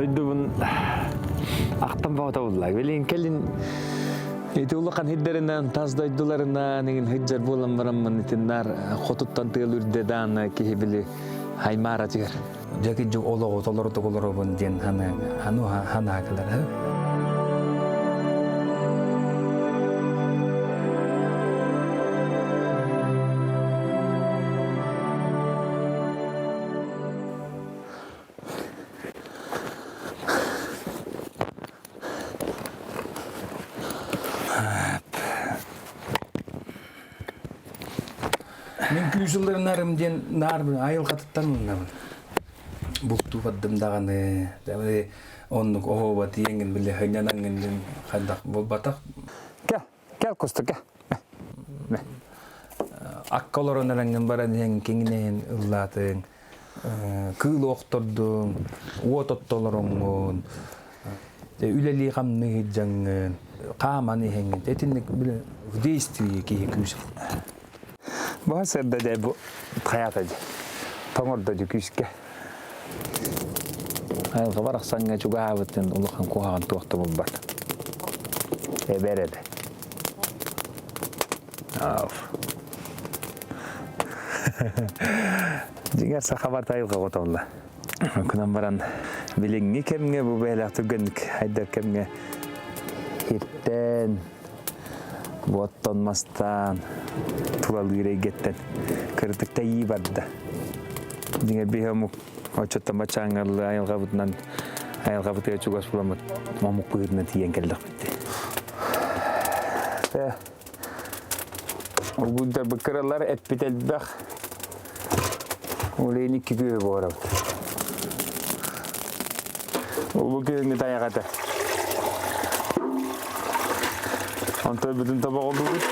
Дойдубун ахтан баҕата булла. Билин кэлин ити улахан хиддеринэн тас дойдуларынан иҥин хыджар буолан бараммын итиннар хотуттан тыал үрдэ даана киһи били хаймаара тигэр. Дьэ киддьик олоҕу толордук олоробун диэн ханы хану ханаакылар. Мин күүс ылларынарым диэн наар айылҕатыттан ылынабын. Бултуу бардым даҕаны, оннук оһуоба тиийэҥҥин били хынньанаҥҥын диэн хайдах буолбатах. Кэл, кэл кустук кэл. Акка олорон эрэҥҥин баран иһэн киҥинэйин ыллаатыҥ, кыыл охтордуҥ, уот оттолороҥҥун, үлэлии-хамныы сылдьаҥҥын, хааман иһэҥҥин итинник в действии киһи күүс Бу сырда дьэ бу хайата дьэ тоҥордо дьэ күүскэ. Айылҕа барахсаҥҥа чугаһаабытын улахан куһаҕан туох да булбат. Эбэр эрэ. Дьиҥэр саха барыта айылҕа оҕото Кунан баран билиҥҥи кэмҥэ бу бэйэлээх түргэнник айдар кэмҥэ хиртэн, буоттан мастаан, тулалыыр эйгэттэн кырытык тэйии барда. Дьиҥэр биһи омук оччоттон баччааҥҥаллы айылҕабытынан айылҕабытыгар чугас буламмыт омук быһыытынан тиийэн кэллэхпит дии. Улгуйдарбыт кыралар эппит элбэх. Ол иһин икки күөһү буһарабыт. Ол бу күһүҥҥү тайах этэ. Онтон бүтүн тобоҕолуубут.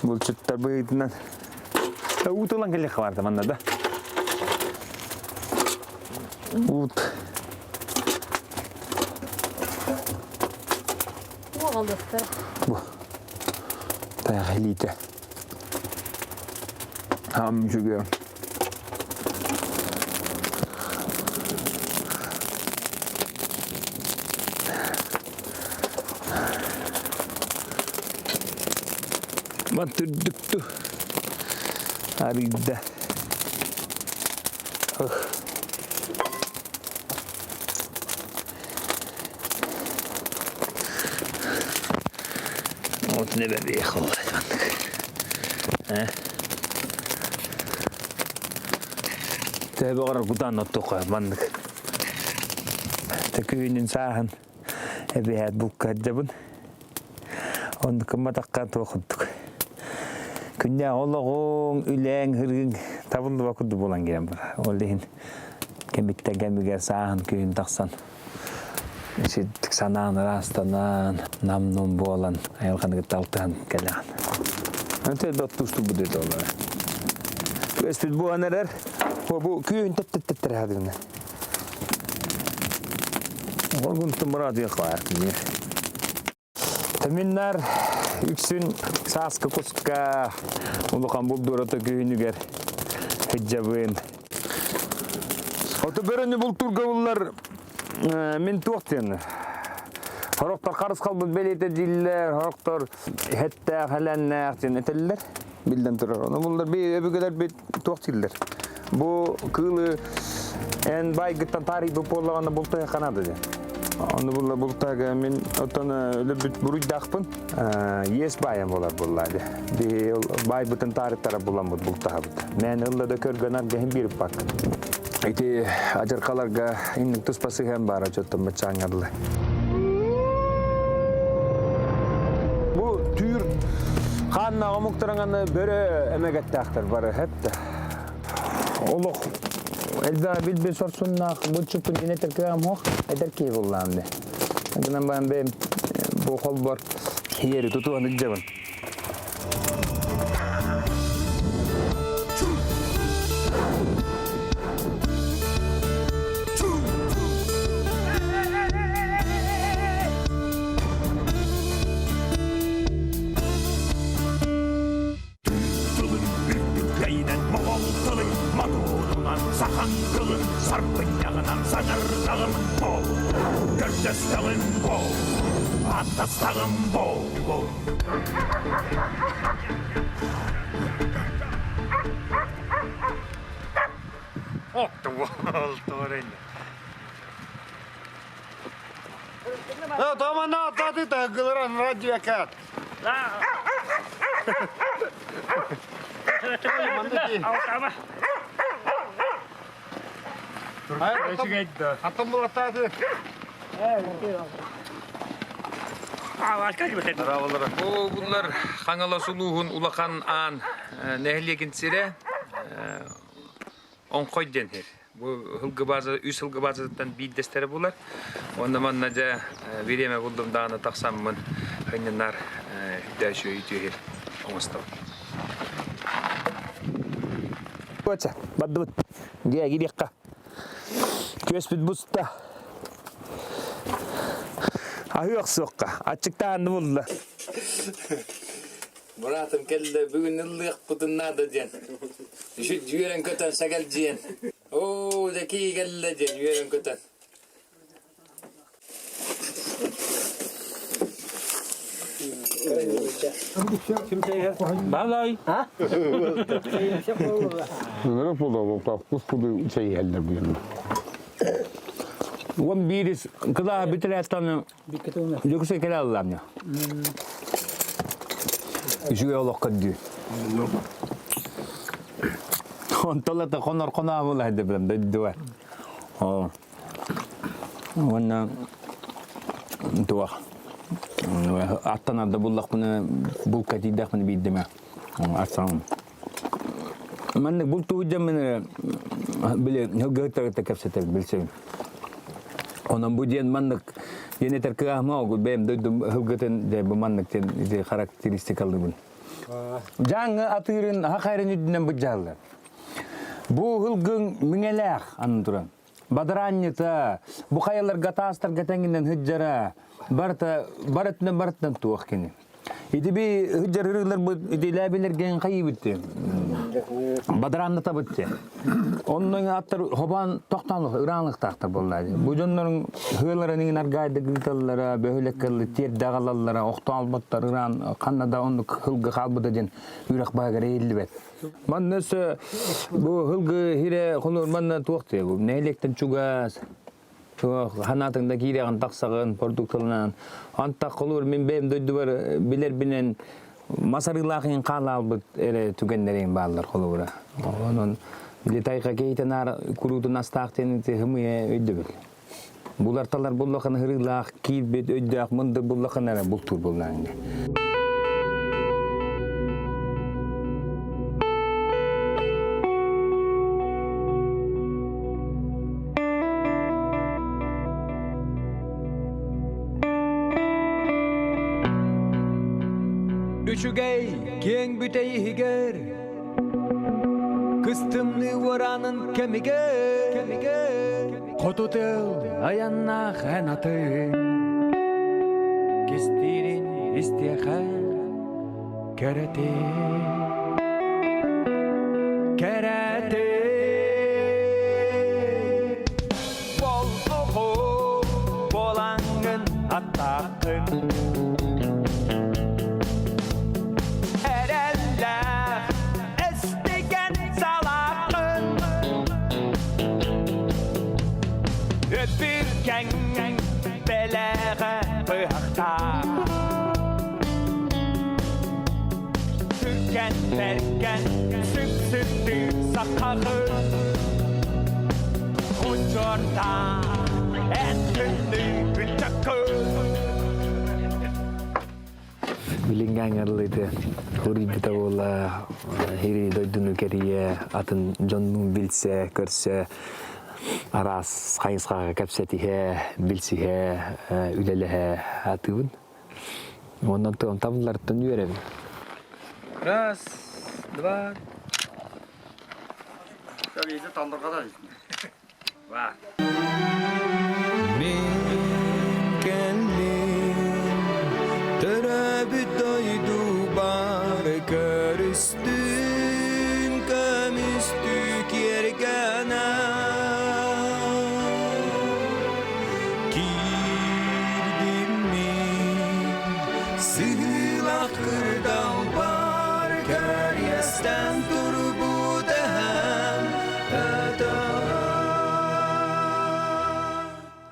Булчуттар быһыытынан. Уут ылан кэлиэххэ баарда манна да. Уут. Уоҕалыахтар. Бу. Тайах илиитэ. Хам үчүгэй. Ман түрдүктү. Арыйда. Вот не бэбиэх маннык. Э? Төһө баҕарар кутаан оттуохха маннык. Төкүүнүн сааһын эбиһээт булка сылдьабын. Оннук гымматахха туох курдук. Күннээх олоҕуҥ, үлэҥ, ырыыҥ табыллыба курдук буолан кэлэн бар. Ол иһин кэмиттэн кэмигэр сааһын күһүн тахсан сирдик санаан ыраастанан, нам-нум буолан айылҕаны кытта алтыһан кэлэҕин. Антон доттуустубут это олора. Күөспүт буолан эрэр. Бу күөһүн тэптэттэттэр хадыгына. Оргунтун мыраадыйа хаар. Тыминнар үксүн сааскы куска улахан булдуурата күһүнүгэр сылдьабын. Оту бөрөнү бултуурга буллар мин туох диэн Сорохтор харыс халбыт бэлиэтэ дииллэр, сорохтор эттээх, элэннээх диэн этэллэр. Биллэн турар. Ону буллар би өбүгэлэрбит туох дииллэр. Бу кыылы эн байгыттан таарыйбыт буоллаҕына бултуйахха наада диэн. Ону булла бултаага мин оттон өлөрбүт буруйдаахпын. Иэс баайан буолар буоллаа дии. Биһи баайбытын таарыттара буламмыт бултаһабыт. Мэн ылла да көргөн аргаһын биириппак. Ити адьыркаларга инник туспа сыһыан баара дьоттон баччааҥҥа Бу түүр хааннаах омуктарыҥаны бөрө эмэгэттээхтэр бары хэптэ. Олох элбэҕи билбит сорсуннаах булчуппун диэн этэр кыаҕым суох, эдэр киһи буллаам дии. Гынан баран бэйэм бу холбор иэри тутуһан илдьэбин. Тылын үрдүккэйинэн моҕол тылын мотуорунан сахан тылын сарбынньаҕын. Саҥаҕынан саҥардаҕым бол, көрдөстөҕүм бол, ааттастаҕым бол, бол. Бу буллар Хаҥалас улууһун Улахан Аан нэһилиэгин сирэ Оҥхой диэн сир. Бу һылгы база үс һылгы базатыттан биирдэстэрэ булар. Уонна манна дьэ бириэмэ булдум даҕаны тахсаммын хынньанар үрдээчү үтүөһүр оҥостобун. Бача, бардыбыт. Дьэ, кириэххэ. Күөспүт буста. Аһыы охсуохха. Аччыктаанны булла. Быраатым кэллэ, бүгүн ыллыахпытын наада диэн. Үөрэн көтөн сэгэлдьийэн. Оо, дьэкии кэллэ диэн үөрэн көтөн. Балай. Уон биирис кылаа бүтэрээттан Дьокуускай кэлэ аллаамня. Үчүгэй олох көрдүү. Онтолата хонор хонообула хедде билем дойдуга. О. Уонна туох аттанарда буллахпына булка тиийдэхпинэ биирдэмэ асан маннык бултуу дьаммын били хылгыһыттарыта кэпсэтэр билсэбин онон бу диэн маннык диэн этэр кыаһма огул бэйэм дойдум хылгытын дьэ бу маннык диэн ити характеристикалыыбын дьааҥы атыырын хахайрын үрдүнэн быдьааллар бу хылгыҥ миҥэлээх анын туран бадараанньыта бу хайаларга таастарга тэҥинэн сылдьара барыта барытынан барытынан туох кини ити би сылдьар ырыыларбыт итилээбилэрген хайыыбыт бадарааннатабыт те онно аттар хобаан тохтоон ыраанлыктаахтар буоллаа бу дьоннорун хыаларын иҥин аргаайды гыыталлара бөһүлэккэлли тиэрдэ аҕалаллара охтоон албаттар ыраан ханна да оннук хылгы хаалбыта диэн үрэх баһыгар иһиллибэт. Манна өссө бу һылгы хире хонур манна туох диye бу нэһилиэктэн чугас туох ханаатыҥ да киирэҕин тахсаҕын продукталынан антах холуур мин бэйэм дойдубар билэрбинэн мас арыылаах иһин хаалаалбыт эрэ түгэннэриҥ бааллар холобура. Онон били тайҕа киһитин аар куруутун астаах диэн ити хымыйа өйдөбүл. Буларталар буллахына ырыылаах киирбит өйдөөх мындыр буллахына эрэ бултуур буллаан Үчүгэй киэҥ бүтэй иһигэр Кыстымныы уораанын кэмигэр Хоту тыл айаннаах эн атыҥ Кистиирин истиэхэ кэрэтин Кэрэтин Болбоҕу болаҥҥын аттааххын Эрэллээх эстигэн салааххын Өпүркэҥ бэлэҕэ быһахтаах Түргэн бэргэн сүп-сүптүү сахаҕын Учуортаах эн күндү ыччаккын Билиҥҥи аҥарлыыты уруйбута буола ири дойдуну кэрийэ атын дьоннуун билсэ көрсө араас хайысхаҕа кэпсэтиһэ билсиһэ үлэлэһэ сатыыбын уонна табылларыттан үөрэбин. Раз, два. Мин кэллим төрөөбүт дойдубар көрүстүм көмүстүү киэргэнэ.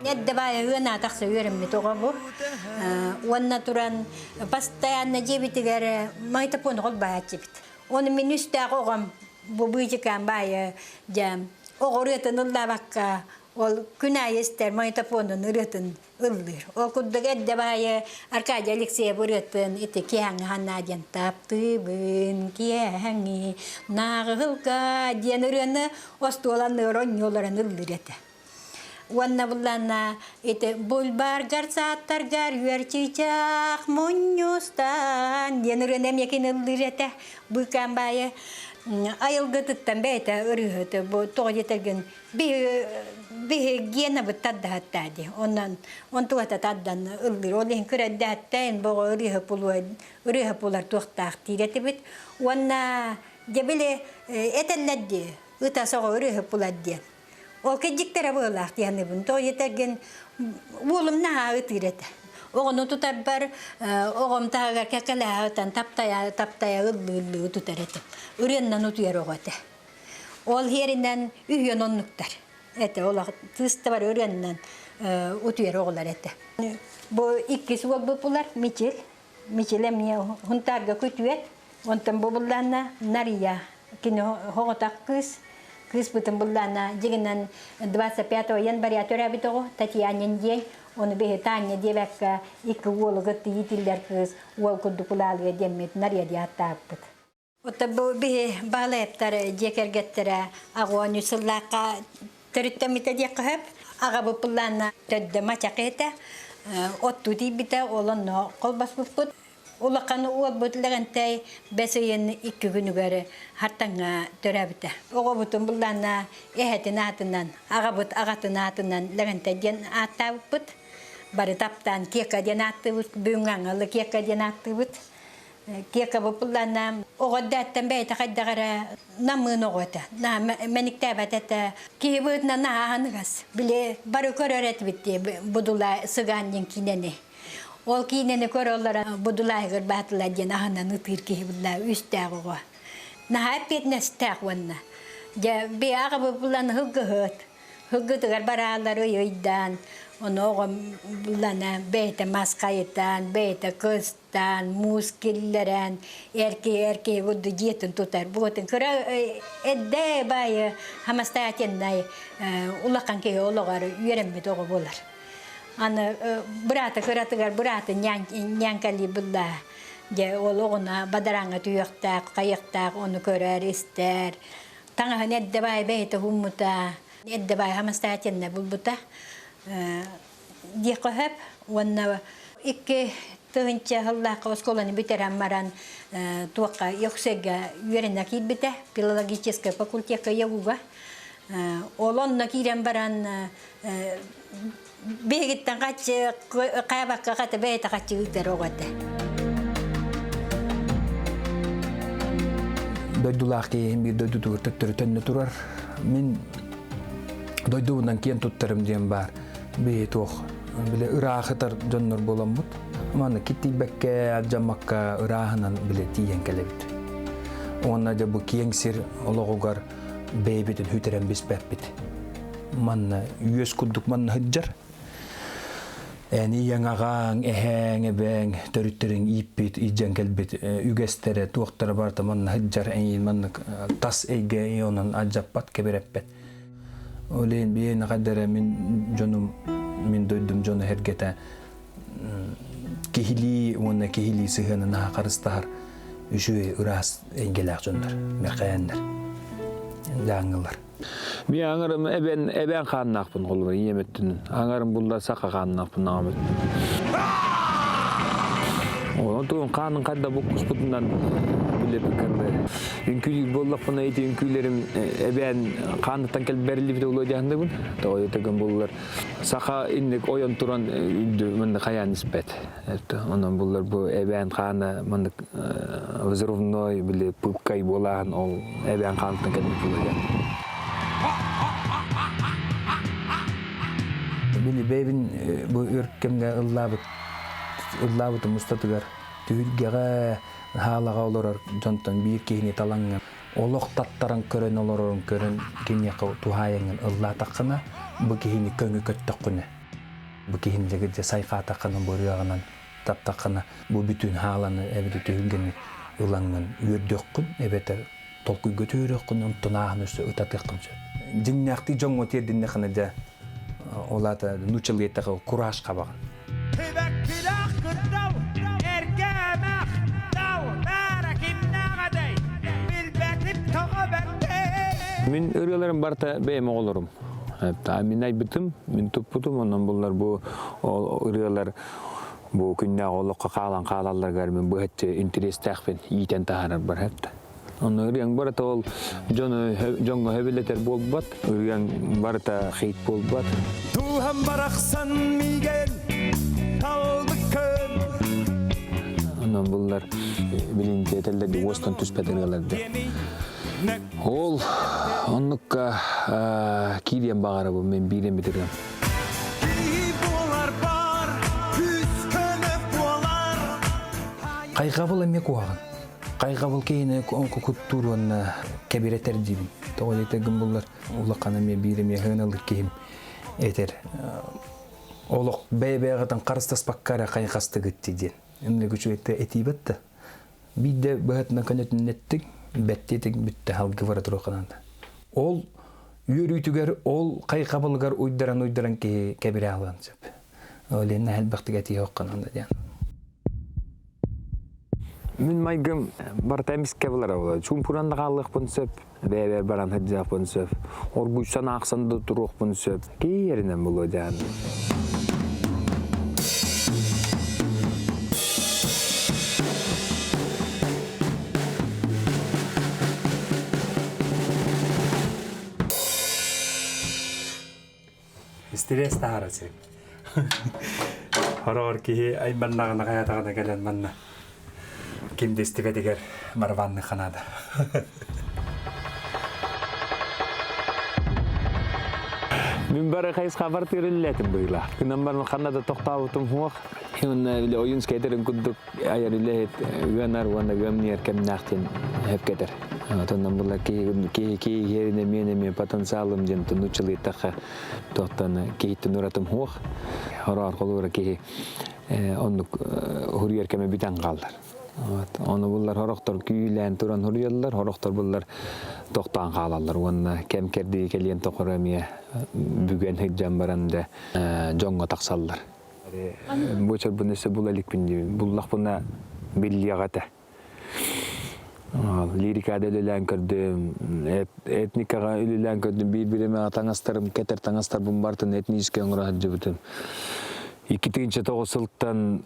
Эрдэ баайа ыан тахса үөрэммит оҕо бу. Уонна туран постоянно дьиэбитигэр магнитофон холбооччубут. Оны мин үстээх оҕом бу быычыкаан баайа дьэ оҕо ырыатын ыллаабакка ол күн аайы истэр магнитофонун ырыатын ыллыыр. Ол курдук эрдэ баайы Аркадий Алексеев ырыатын ити киэһэҥҥи ханаа диэн таптыыбын киэһэҥи нааҕыһылга диэн ырыаны остуол анныгар онньуоларан ыллыыр этэ. Уонна булланна ити бульбаргар сааттаргар үөр чыычаах мунньустан диэн ырыаны эмиэ кини ыллыыр этэ. Быыкаан баайы айылгытыттан бэйэтэ ырыаһыты бу тоҕо диэтэргин биһи генабыт таддаһаттаа дии. Онон онтугата тардан ыллыыр. Ол иһин көрөрдөһөттөн боҕо ырыаһы пулуа ырыаһы пулар туохтаах диир этибит. Уонна дьэ били этэллэр дии ыта соҕо ырыаһы пулар диэн. Ол кэдьиктэрэ быһыылаах диһаныбын. Тоҕо диэтэргин уолум наһаа ытыыр этэ. Оҕону тутарбар оҕом таһыгар кэккэлэһэ ытан таптайа таптайа ыллыы-ыллыы тутар этим. Ырыаннан утуйар оҕо этэ. Ол иһэринэн үһүөн оннуктар этэ. Олох тыыстабар ырыаннан утуйар оҕолор этэ. Бу иккис уолбут булар Мичил. Мичил эмиэ Хунтаарга күтүөт. Онтон бу буллаанна Нария. Кини хоҕотох кыыс. Кыыспытын буллаана дьигинэн 25 января төрөөбүт оҕо Татьянин диэн. Ону биһи Таня диэбэккэ икки уолу кытта иитиллэр кыыс уол курдук улаалыа диэммит Нария диэн ааттаабыппыт. Оттон бу биһи баалайыптар дьиэ кэргэттэрэ аҕуон үс сыллаахха төрүттэммитэ диэххэ сөп. Аҕабыт былаанна төрдө мачах этэ, оттуу тиийбитэ, ол онно холбоспуппут. Улахан уолбут Лэгэнтэй бэс ыйын икки күнүгэр Хартаҥҥа төрөөбүтэ. Оҕобутун былаанна эһэтин аатынан, аҕабыт аҕатын аатынан Лэгэнтэй диэн ааттаабыппыт. Бары таптаан Киэка диэн ааттыыбыт, бүгүҥҥү аҥалы Киэка диэн ааттыыбыт. Киэкабыппыллаана оҕо эрдээттэн бэйэтэ хайдах эрэ намыын оҕо этэ. Мэниктээбэт этэ. Киһи быһыытынан наһаа аһыныгас. Били бары көрөр этибит дии Будула сыгаан диэн киинэни. Ол киинэни көрөллөр Будулаайыгар баатыла диэн аһынан ытыыр киһи булла үстээх оҕо. Наһаа эппиэтинэстээх уонна. Дьэ би аҕабыппыллан һылгыһыт. Һылгытыгар бараалар ый-ыйдаан, ону оҕом буллана бэйэтэ мас хайытан, бэйэтэ кыс таан, муус киллэрэн, эрки-эрки курдук дьиэтин тутар. Буотун кыра эрдэ баайы самостоятельнай улахан киһи олоҕор үөрэммит оҕо буолар. Аны быраата кыратыгар быраатын ньээҥкэлии булла. Дьэ ол оҕуна бадарааҥҥа түһүөхтээх, хайыахтаах ону көрөр, истэр. Таҥаһын эрдэ баайы бэйэтэ уһуммута, эрдэ баайы самостоятельно булбута. Диэххэ сөп уонна 2000 сыллаахха оскуоланы бүтэрэн баран туохха Йоксойга үөрэнэ киирбитэ филологическай факультекка ЯГУга ол онно киирэн баран биһигиттэн хаччы хайабакка хата бэйэтэ хаччы ыытар оҕо этэ. Дойдулаах киһи биир дойдутугар төттөрү төннө турар. Мин дойдубунан киэн туттарым диэн баар. Биһи туох били ыраахытар дьоннор буоламмыт. Манна киттийбэккэ, алдьаммакка ырааһынан били тиийэн кэлэбит. Уонна дьэ бу киэҥ сир олоҕугар бэйэбитин хүтэрэн биспэппит. Манна үөс курдук манна сылдьар. Эн ийэҥ, аҕаҥ, эһээҥ, эбээҥ төрүттэриҥ ииппит, илдьэн кэлбит үгэстэрэ, туохтара барыта манна сылдьар, эйиин маннык тас эйгэ онон алдьаппат, кэбирэппэт. Ол иһин биһиэнэ хайда эрэ мин дьонум, мин дойдум дьоно сэргэтэ киһилии уонна киһилии сыһыаны наһаа харыстаһар үчүгэй ыраас эйгэлээх дьоннор, мэрхээннэр, дьааҥылар. Ми аҥарым эбэн эбээн хааннаахпын холобур ийэм өттүнэн. Аҥарым булла саха хааннаахпын аҕам өттүнэн. Онон тугун хаанын хайда буккуспутунан билэбиккэннэ. Үҥкүүлүүр буоллахпына ити үҥкүүлэрим эбээн хааныттан кэлбэриллибит олуо дьаһанныбын. Тоҕо тыгын буллар. Саха инник ойон туран үрдү манна хайаан испэт. Онон буллар бу эбээн хаана маннык взрывной били пылкай буолааһын ол эбээн хааныттан кэлбит буолуо Били бэйбин бу өр кэмҥэ ыллаабыт ыллаабытым устатыгар түһүлгэҕэ хаалаҕа олорор дьонтон биир киһини талаҥҥын олох таттаран көрөн олорорун көрөн киниэхэ туһаайаҥҥын ыллаатаххына бу киһини көҥү көттөххүнэ. Бу киһини дьэ сайҕаатаххына, бу ырыаҕынан таптаххына, бу бүтүн хааланы эбэтэр түһүлгэни ылаҥҥын үөрдүөххүн эбэтэр толкуйга түһүрүөххүн, онтон ааһан өссө ытатыаххын сөп. Дьиҥнээхтии дьоҥҥо тиэрдиннэххинэ дьэ, ол аата нууччалыы эттэххэ кураж хабаҕын. Түбэккилээх кырдал, эргэ эмэх, дал, баара кимнээх этэй, билбэтим тоҕо бэрдэй. Мин ырыаларым барыта бэйэм оҕолорум. Мин айбытым, мин туппутум, онон буллар бу ырыалар бу күннээҕи олоххо хаалан хаалалларыгар мин быһаччы интэриэстээхпин иитэн таһаарарбар хэпта. Онно ырыаҥ барыта ол дьону дьоҥҥо сөбүлэтэр буолбат, ырыаҥ барыта хит буолбат. Дууһам барахсан миигин талбыккын. Онон буллар билинти этэллэр ди уостан түспэт ырыалар ди. Ол оннукка киириэн баҕарабын мен биир эмит ырыам. Хайҕабыл эмиэ куһаҕан. Хайҕабыл киһини куттуур уонна кэбирэтэр диибин. Тоҕо диэтэргин буллар улахан эмиэ биир эмиэ ылыр киһим этэр. Олох бэйэ-бэйэҕитин харыстаспакка эрэ хайҕастыгыт диэн. Инник үчүгэйдик этиибэт да. Биирдэ быһатынан көнөтүннэттиҥ, бэттиэтиҥ бүттэ халгы бара туруохханаанда. Ол үөрүүтүгэр, ол хайҕабылыгар уйдаран-уйдаран киһи кэбирэ алыан сөп. Ол иһин элбэхтик этиһиэххэ диэн. Мин майгым барыта эмискэ булара буолар. Чуумпуран да хаалыахпын сөп, бэйэбэр баран сылдьыахпын сөп, оргуйсан аахсан да туруохпун сөп. Кииринэн булуо диэн. Истириэс таһара сир. Хороор киһи айманнаҕына хайатаҕына кэлэн манна ким да истибэтигэр барабанны ханаада. Мин бары хайысхабар тыырыллэтим быыла. Күнэн баран ханна да тохтообутум хуох. Уонна ойун скейтерин курдук айар үлэһит ыанар уонна ыамниер кэмнээхтин хөпкетер. Отоннон була киһи киһи киһи мен эме потенциалым диэн тунучылыйтаха туохтан киһиттэн уратым хуох. Хороор холуура киһи оннук хуруйар кеме бүтэн хаалар. Ону буллар хорохтор күүлээн туран хуруйаллар, хорохтор буллар тохтоон хаалаллар уонна кэм кэрдии кэлиэн тохоро эмиэ бүгэн сылдьан баран да дьоҥҥо тахсаллар. Бу чорбун өссө була иликпин диибин. Буллахпына биллиэҕэ этэ. Лирикада үлэлээн көрдүм, этникаҕа үлэлээн көрдүм. Биир бириэмэҕэ таҥастарым, кэтэр таҥастарбын барытын этническэй оҥоро сылдьыбытым. 2009 сылтан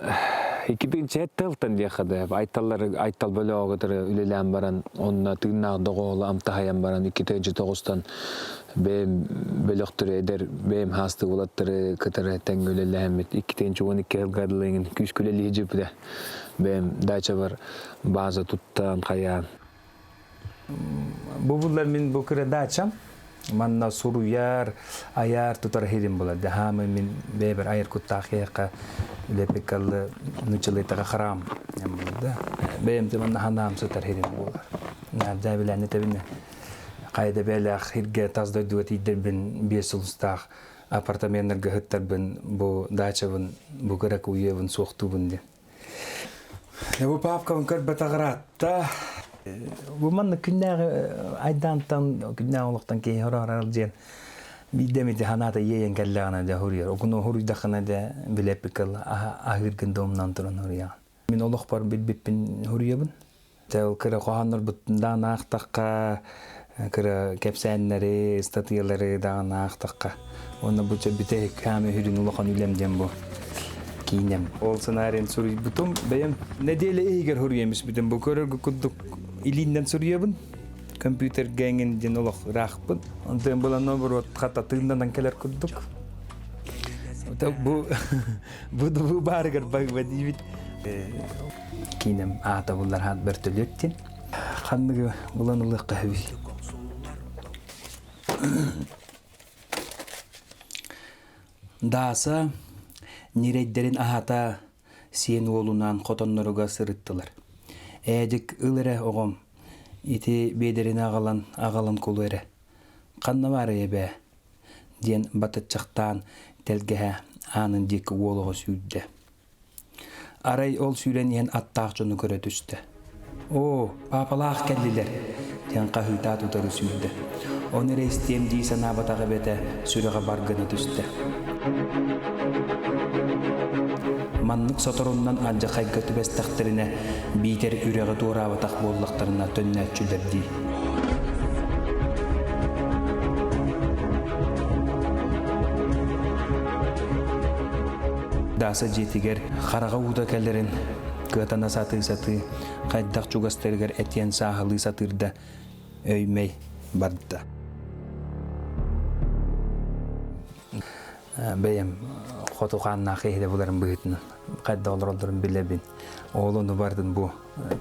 2007 сылтан диэххэ да айталлар айтал бөлөҕө кытары үлэлээн баран онно тыыннаах доҕоолу амтаһайан баран 2009-тан бэйэм бөлөхтөрү эдэр бэйэм хаасты уолаттары кытары тэҥҥэ үлэлэһэммит 2012 сылга дылы күүскэ үлэлии дьиппитэ бэйэм дачабар база туттан хайаан Бу буллар мин бу кыра дачам манна суруйар, айар тутар хирим була. Хаамы мин бэйбэр айар куттаах киһиэхэ лепикаллы нучалыйтаға храм да. Бэйэм манна ханаам сытар хирим буолар. Наардаа билэни тэбинэ. Хайда бээлээх хирге тас дойдуга тиийдэрбин биэс сулустаах апартаменнарга ыттарбын бу дачабын бу кыра уйуебун суохтуубун диэн. Бу папкабын көрбөтөҕүратта. Бу манна күннээҕи айдаантан, күннээҕи олохтон киһи хороорар диэн биирдэ эмит ханаата иэйэн кэллэҕинэ дьэ хуруйар. Окуну хуруйдаххына дьэ билэппиккэ аһыыргын да умнан туран хуруйаҕын. Мин олохпор билбиппин хуруйабын. Дьэ ол кыра хоһооннорбутун аахтахха, кыра кэпсээннэри, ыстатыйалары даҕаны аахтахха. Уонна бу бүтэһик хаамы үрүн улахан үлэм диэн бу киинэм. Ол сценарийын суруйбутум. Бэйэм нэдиэлэ иһигэр суруйан испитим. Бу көрөргө курдук илииннэн суруйабын. Компьютергэ эҥин диэн олох ыраахпын. Онтон булан наоборот хата тыыннанан кэлэр курдук. Бу бу бу баарыгар багба диибит. Киинэм аата буллар хаат бөртөлүөт диэн. Ханныгы булан ылыахха сөбүй? Дааса ньирэйдэрин аһата сиэн уолунаан хотонноругар сырыттылар. Ээдик ыл эрэ оҕом, ити биэдэрини аҕалан аҕалан кулу эрэ. Ханна баарый эбээ? диэн батыччахтаан тэлгэһэ аанын диэки уол оҕо сүүрдэ. Арай ол сүүрэн иһэн аттаах дьону көрө түстэ. «Оо, паапалаах кэллилэр!» диэн хаһыытаат утары сүүрдэ. Ону эрэ истиэм дии санаабатах эбэтэ сүрэҕэ бар гына түстэ. Маннык соторуннан алдьархайга түбэстэхтэринэ биитэр үрэҕи туораабатах буоллахтарына төннөөччүлэр дии. Дааса дьиэтигэр хараҕа уута кэлэрин кыатана сатыы-сатыы хайдах чугастарыгар этиэн сааһылыы сатыыр да өй-мэй барда. Бэйэм хоту хааннаах киһи буларым быһыытынан хайдах олороллорун билэбин. Ол ону бардын бу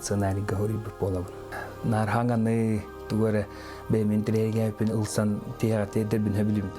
сценарийга хоруйбут буолабын. Наар хаҥаны тугу эрэ бэйэм интэриэһиргээппин ылсан тиһэҕэр тиэрдэрбин сөбүлүүбүн.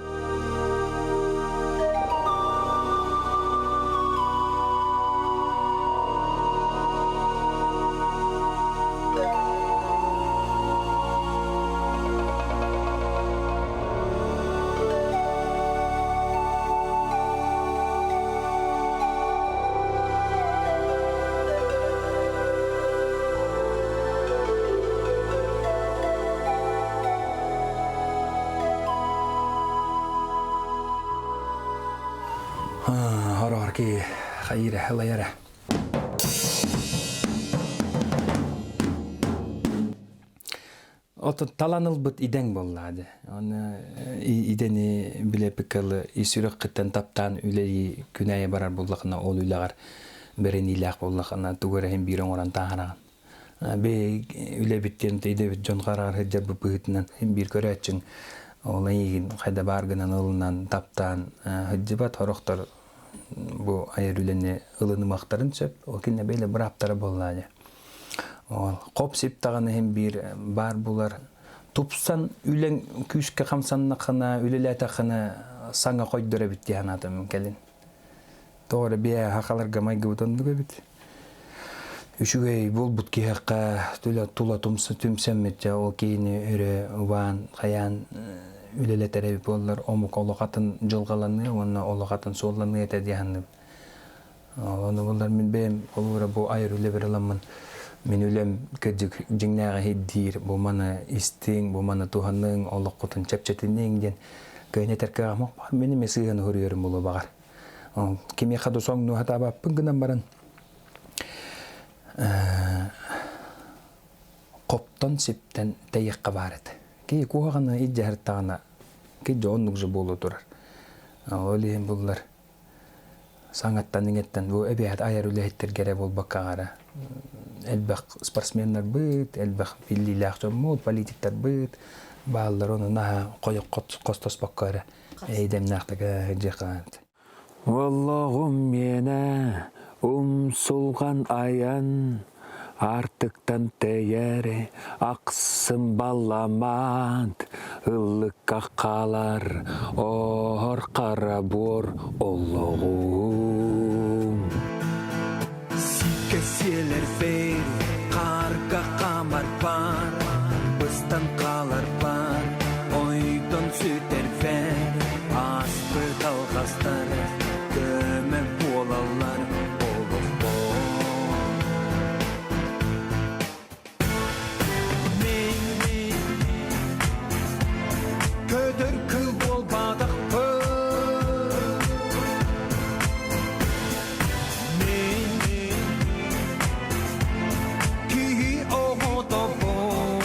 Хороор ки хайыра халайара. Ото талан ылбыт идэҥ буоллаа дьэ. Оны идэни билэпиккалы ис сүрэххиттэн таптаан үлэлии күн аайы барар буоллахына ол үлэҕэр бэриниилээх буоллахына тугу эрэ иһин биир оҥорон таһараҕын. Бэйэ үлэбиттэн идэбит дьон хараҕар сылдьарбыт быһыытынан биир көрөөччүҥ ол эйигин хайда баар гынан ылынан таптаан сылдьыбат сорохтор бу айар үлэни ылынымахтарын сөп. Ол кинилэр бэйэлэр бырааптара буоллаа дьэ. Ол хоп-сип даҕаны иһин биир баар булар тупсан үлэҥ күүскэ хамсаннаххына, үлэлээтэххинэ саҥа хойдор эбит дии санаатым кэлин. Тоҕо эрэ биэ хахаларга майгыбыт оннук эбит. Үчүгэй буолбут киһиэхэ тула тула түмсэммит дьэ ол киһини өрө убаан хайаан үлэлэтэр эбит буоллар омук олох атын дьылҕаланыа уонна олох атын суолланыа этэ дии саныыбын. Ону буллар мин бэйэм холобура бу айар үлэбэр ыламмын мин үлэм кырдьык дьиҥнээҕи иһирдиир бу маны истиҥ, бу маны туһаныҥ, олоххутун чэпчэтиниҥ диэн кыайан этэр кыаҕым баар. Мин эмиэ сыыһаны суруйарым буолуо баҕар. Кимиэхэ да соҥнуу сатаабаппын гынан баран хоптон-сиптэн тэйиэххэ баар этэ. Киһи куһаҕаны илдьэ сырыттаҕына ки дьон же буолуо турар. Ол иһин буллар саҥаттан-иҥэттэн бу эбээт айар үлэһиттэргэ эрэ буолбакка аҥара элбэх спортсменнарбыт, элбэх биллиилээх дьоммут, политиктарбыт бааллар ону наһаа хойох хостоспокко эрэ эйдэмнээхтик дьиэхэ Олоҕум миэнэ умсулҕан айан Аартыктан тэйэр ахсым баламаат ыллыкка хаалар оһор хара буор олоҕум. Сииккэ сиэлэр бэйр, хаарга хаамар баар, быстан хаалар баар, ойдон сүтэр бэр, ааспыт алҕастар көмө буолаллар олоххо. Мин көтөр кыл буолбатахпын Мин киһи оҕотобун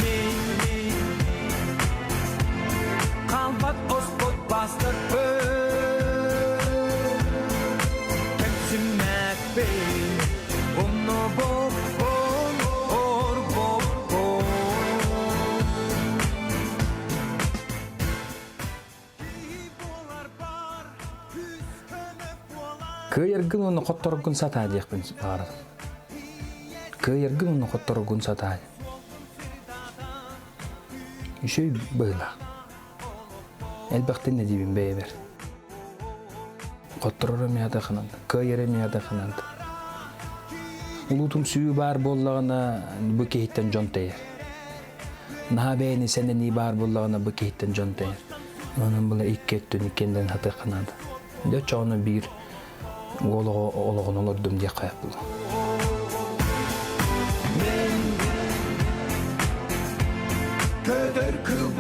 Мин хаалбат оспот бастарбын Кэмсиммэппин умнубуппун орбоппун Кыайаргын уонна хоттороргун сатаа диэхпин баҕарабын. Кыайаргын уонна хоттороргун сатаа. Үчүгэй быһыылаах. Элбэхтин да диибин бэйэбэр. Хотторор эмиэ да ханан, кыайар эмиэ да ханан. Улуутум сүү баар буоллаҕына бу киһиттэн дьон тэйэр. Наһаа бэйэни сэнэнии баар буоллаҕына бу киһиттэн дьон тэйэр. Онон була икки өттүн иккиэннэрин хатыахха наада. Дьэ оччоҕуна биир уол оҕо олоҕун олордум диэххэ буолуо. Көтөр кыл.